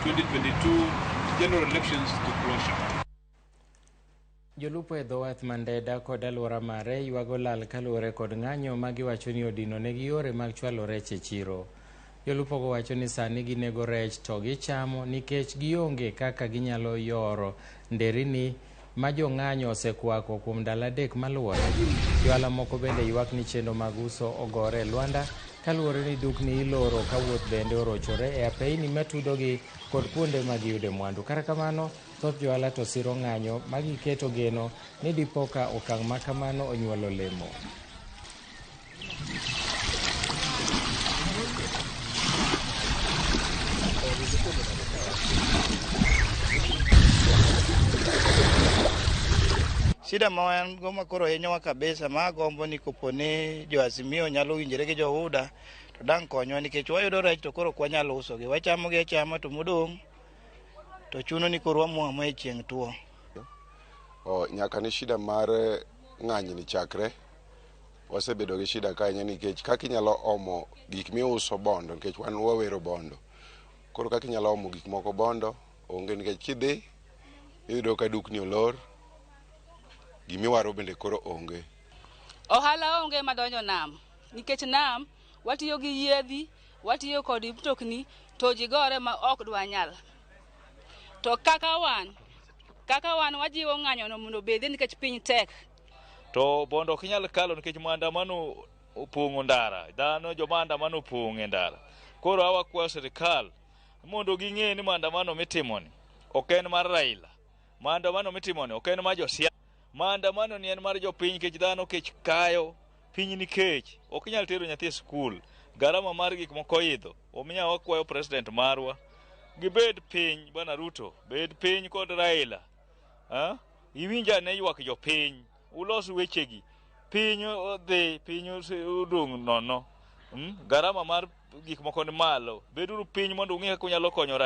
2022 general elections to closure. Jolupo e dho wath ma Ndeda kod alwora mare ywago lal kaluwore kod ng'anyo ma giwacho ni odino negi yore mag chwalo rech e chiro. Jolupogo wacho ni sani ginego rech to gichamo nikech gionge kaka ginyalo yoro nderini ma jong'anyo osekwako kuom ndalo 3 maluwore. Johala moko bende ywak ni chenro mag uso ogore e lwanda kaluwore ni dukni iloro ka wuoth bende orochore e apeyni matudogi kod kuonde ma giyude mwandu. Kata kamano, thoth johala to siro ng'anyo ma giketo geno ni dipo ka okang' ma kamano onyuolo olemo. Shida ma wan go ma koro hinyowa kabisa ma agombo ni kopo ni jo Azimio nyalo winjore gi jo UDA to dang' konywa nikech wayudo rech to koro ok wanyal usogi, wachamogi achama to modong' to chuno ni koro wamuo amuya e chieng' tuo. Nyaka ne shida mar ng'anyni chakre, wasebedo gi shida ka ahinya nikech kaka inyalo omo gik miuso bondo, nikech wan wawero bondo. Koro kaka inyalo omo gik moko bondo onge, nikech kidhi iyudo ka dukni olor, gimiwaro bende koro onge. Ohala onge madonjo nam, nikech nam watiyo gi yiedhi, watiyo kod mtokni, to ji gore ma ok dwanyal. To kaka wan wajiwo ng'anyono mondo obedie nikech piny tek. To bondo ok inyal kalo nikech maandamano opong'o ndara, dhano joma andamano opong' e ndara. Koro awakwayo sirikal mondo ging'e ni maandamano mitimoni ok en mar Raila, maandamano mitimoni ok en mar josiasa, maandamano ni en mar jopiny nikech dhano kech kayo, piny nikech ok inyal tero nyathi e skul, garama mar gik moko oidho. Omiyo wakwayo president marwa gibed piny, Bwana Ruto, bed piny kod Raila. Iwinj ane ywak jopiny, ulos wechegi. Piny odhi, piny odong' nono. Garama mar gik moko ni malo. Beduru piny mondo ung'e kaka unyalo konyo